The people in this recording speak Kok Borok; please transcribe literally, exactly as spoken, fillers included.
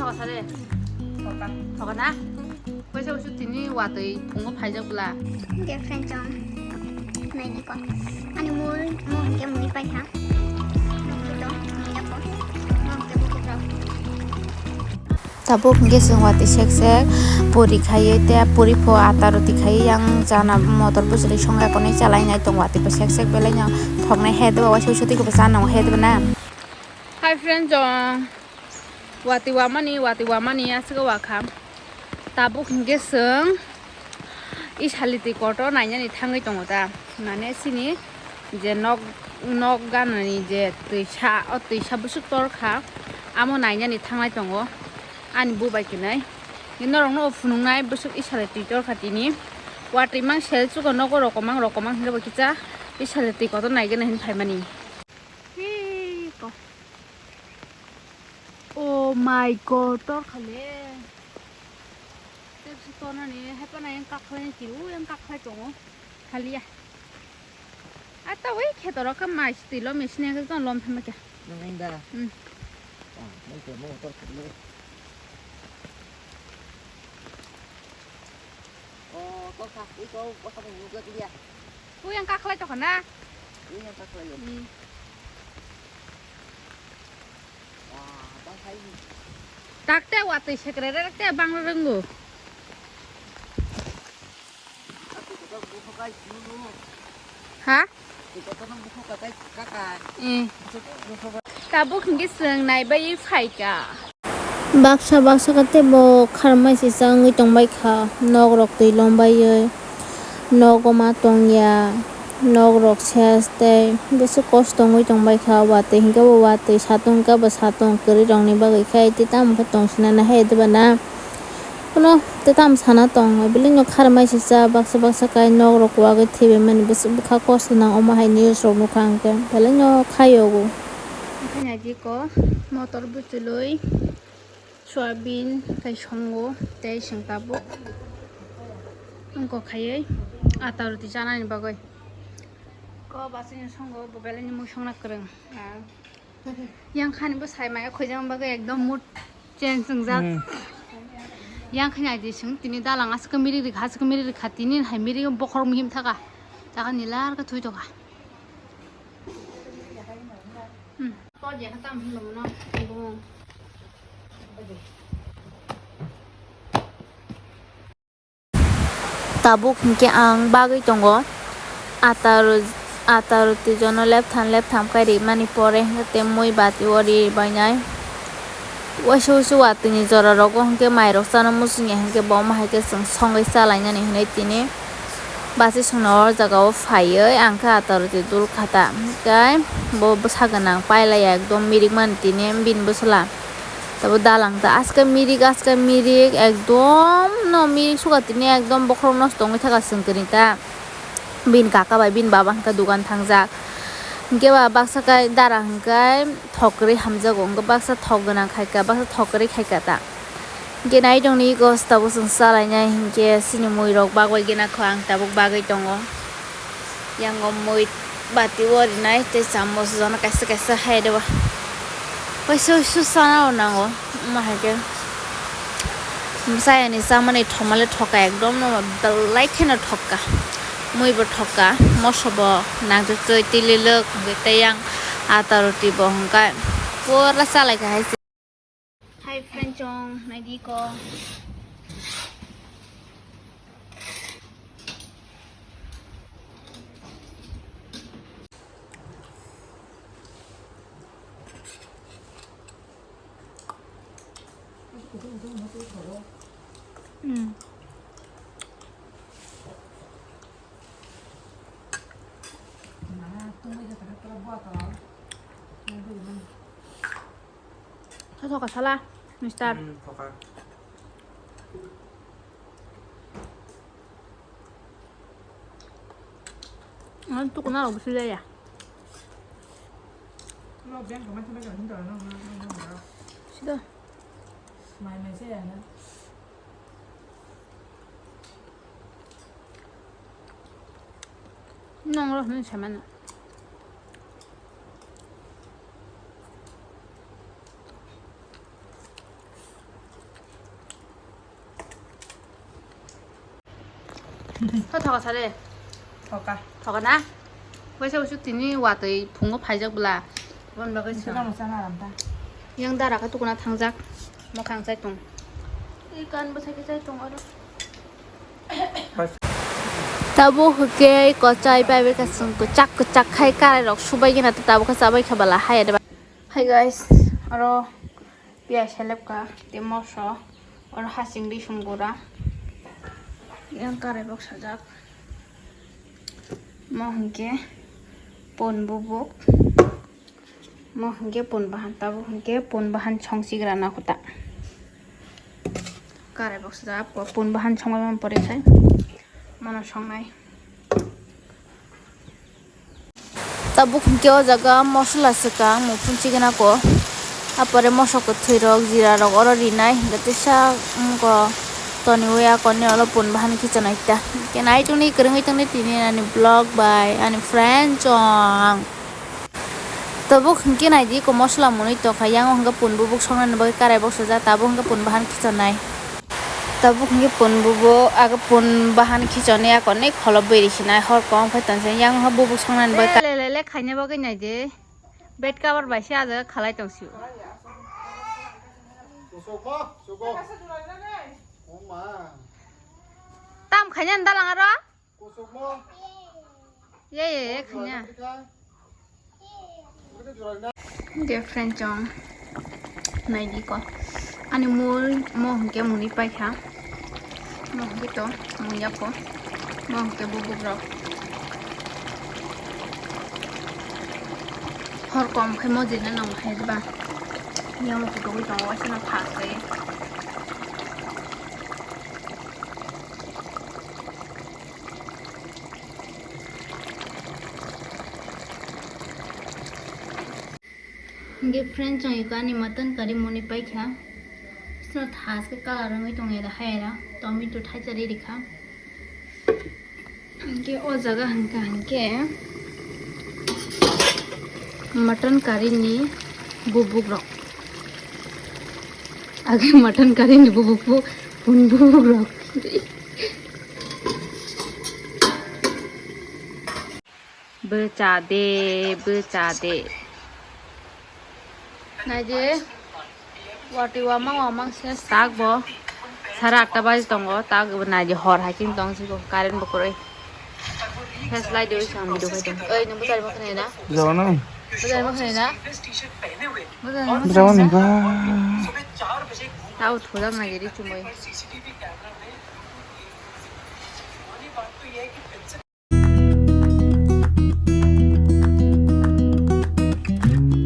Thoka sare. Thoka. Thoka na? Kaisa usu tini watwi phungo phaijak bwla. Hwnkhe friend chong. Naidi ko. Ani mui, mo hwnkhe mui paikha. Nukto, mui dako. Mo hwnkhe bukhukrok. Tabuk hwnkhe chwng watwi sek sek puri khaiwi tei puri pho ata roti khaiwi yang chana motor bwchwlwi songya konwi chalainai tongo watwi pho sek sek belai no thoknai he deba waisa usu twi khe bo chana he deba na. Hi friends, uh, watwi wamani, watwi wamani aswk wakha. Tabuk hwnkhe chwng Isaliti kotor nainani thangwi tongo ta. Mane sini je nok, nok ganani je twisa, o twisa bwswk torkha, amo nainani thangnai tongo ani bubai kwnwi. Norokno phunuknai bwswk Isaliti torkha tini. Watwi mang sel chuko nogo rokomang rokomang hwnkhe bo kisa Isaliti kotor naigwna hwn phaimani. Hei ko. Oh my God, tor khale. Tepsi tonani, hai pana yang kakhlai ni tiru, yang kakhlai tongo. Khaliya. Ata wei khetorok khe mai stilo machine yang ton lom thangma kya. Nang inda. Hmm. Ah, mai te mo tor khale. Oh, kok kak, iko, kok kak, nukla kuliah. Ku yang kakhlai tokha na? Ku yang kakhlai yo. Hmm. Wah, bang khai. Takte watwi sekrere te bang renggo. Aku tetap buka kai dulu. Ha? Eh. Tabuk hwnkhe chwng naibai phaikha. Baksa baksa khe teibo kharmai sisa wngwi tongbaikha, nok rok twi lombaiwi, nogo ma tongya, nok rok ses tei bwswk kosto wngwi tongbaikha, watwi hwnkhe bo watwi, satung hwnkhe bo satung, kwrwi rokni bagwi khe tei tamo khe tong sinai na hai diba na. Kuno tei tamo sana tong, belai no kharmai sisa baksa baksa kai nok rok wagwi thwibaimani bwswk bwkha kosto nang omo hai news rok nukha hwnkhe belai no khayogo. Okhai naidi ko motor bwchwlwi soyabin tei songo tei chwng tabuk wngkok khaiwi ata roti chanani bagwi. Ko bachwino songo bo belai ni mui songna kwrwng. Yang khani bo sai maya khojang bagwi ekdom mood change wngjak. Hmm. Yang khani aidi sung tini dalang aswk mirik rikha, aswk mirik rikha, tini hai mirik bokhorok mihim thaka. Taka nilar ka thui toka. Hmm. Kok ya kha tam hin lomo no. Tabuk hinkhe ang bagwi tongo. Ata ro-, ata roti jono leptham leptham kai rimani pore hinkhe tei mui bati o ri bainai. Waisa waisa watwini jora rogo hinkhe mairok chana muchungya hinkhe bo omo hai khe chwng songwi chalainani hinwi tini bachwi songno o jaga o phaiwi ang khe ata roti dul kha ta. Hinkhe bo bwsa gwnang pailaiya ekdom mirikmani tini bini bwsla. Tabo dalang ta aske mirik, aske mirik, ekdom no mirik suka tini ekdom bokhorok nosto wngwi thaka chwng kwrwi ta. Bini kaka bai bini baba hwnkhe dogan thangjak. Hinkhe ba baksa kai dara hwnkhe thok kwrwi hamjago, hwnkhe baksa thok gwnang khaika, baksa thok kwrwi khaika ta. Hinkhe nai tongni ego tabuk chwng chalainai hinkhe chini mui rok bagwi gena kho ang tabuk bagwi tongo. Yango mui bati o rinai tei chamoch jono kaisa kaisa hai rw. Waisa waisa sana rw nango. Omo hai khe bwsai ani chamani thomale thoka ekdom no belai kheno thokka. Mui bo thokka, moso bo nangchuk twi twi lwk hwnkhe tei yang ata roti bo hwnkhe pura chalaikha hai se. Hai friend chong, naidi ko. Hmm. Thoka sala, mister. Hmm, thoka. Ang tukuna rok bisi jaya. Sida. Nong rok hwnwi samano. Ho thoka sare. Thoka. Thoka na? Waisa usuk tini watwi phungo phaijak bwla. Aboni bagwi swnam. Swnam sana ramta. Yang dara kha tukuna thangjak. Mokhang chai tong. Ikan bwsai khe chai tong aro. Tabuk hwnkhe kochai bai bai kasung kwchak kwchak khai karai rok subai gina tabuk khe chabai kha bwla hai. Hi guys, aro piyaj selep ka, tei moso, oro hasing risum gura. Yang karai bok sajak. Mo hwnkhe pon bubuk. Mo hwnkhe pon bahan, tabuk hwnkhe pon bahan songsigra na kota. Karai bok sajak, pon bahan songmani pore khai. Mono songnai. Tabuk hwnkhe o jaga mosola swkang muphun chignako, apore moso kwthwi rok, jira rok oro rinai hwnkhe tisa wngkha toniwi akorni ulo pun bahan khichonai ta. Hwnkhe naitukni kwrwngwi tongdi tini ani vlog bai ani friend chong. Tabuk hwnkhe naidi eko mosola mwnwi tongkha, yang o hwnkhe pun bubuk songnani bagwi karai bok sojak, tabuk hwnkhe pun bahan khichonai. Tabuk hwnkhe pun bubuk, age pun bahan khichonwi akorni kholobwi risinai hor kong phai tongsa yang o bubuk songnani bagwi. Le, le, le, le, khaina bagwi naidi. Bed cover bai se ajaga khalai tongsi. Tam khaina dalang aro? Ye, ye, ye, khaina. Hwnkhe friend chong naidi ko. Ani mul mo hwnkhe mwnwi paikha. Mo hwnkhe to mwnwi ya ko. Mo hwnkhe bubuk rok. Hor kom khe mo jina nang hai ba. Yang mo kutugwi tongo waisa no phak khe. Hingke friend, chwng iko ani mutton curry mwnwi paikha. Bisino thaske colour wngwi tongya da hayara, tomato thaisa ri rikha. Hingke o jaga hingka hingke mutton curry ni bubuk rok. Age mutton curry ni bubuk bu, bun bubuk rok. Bwcha de, bwcha de. Naidi, watwi wamang wamang se tak bo. Sara atta baji tongo, tak bo naidi hor hai chini tong siko, current bo kwrwi. Flash light doi sang video khai tong. Oi, nung bwchari ma khwnai na? Bwchari ma khwnai na? Bwchari ma khwnai na? Tao thujak naidi ri chumui.